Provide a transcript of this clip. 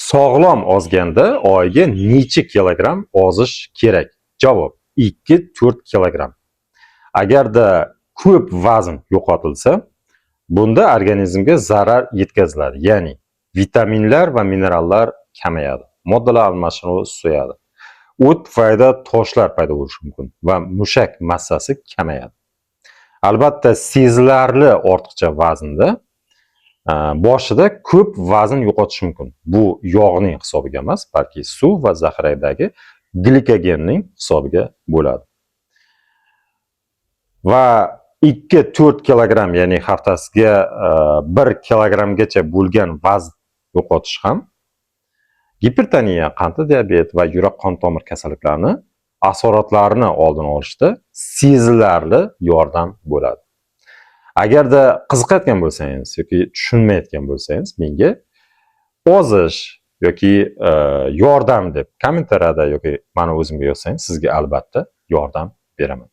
Sog'lom ozganda oyiga necha kilogramm ozish kerak? Javob: 2-4 kilogramm. Agarda ko'p vazn yo'qotilsa, bunda organizmga zarar yetkaziladi, ya'ni vitaminlar va minerallar kamayadi, moddalar almashinuvi susayadi, o't tufayli toshlar paydo bo'lishi mumkin va mushak massasi kamayadi. Albatta, sezilarli ortiqcha vaznda boshida ko'p vazn yo'qotish mumkin. Bu yog'ning hisobiga emas, balki suv va zaxiradagi glikogenning hisobiga bo'ladi. Va 2-4 kilogramm, ya'ni haftasiga 1 kilogrammgacha bo'lgan vazn yo'qotish ham gipertoniya, qandli diabet va yurak qon tomir kasalliklarini asoratlarini oldini olishda sezilarli yordam bo'ladi. Agarda qiziqayotgan bo'lsangiz yoki tushunmayotgan bo'lsangiz, menga ozish yoki yordam deb kommentariyada yoki mani o'zimga yozsangiz, sizga albatta yordam beraman.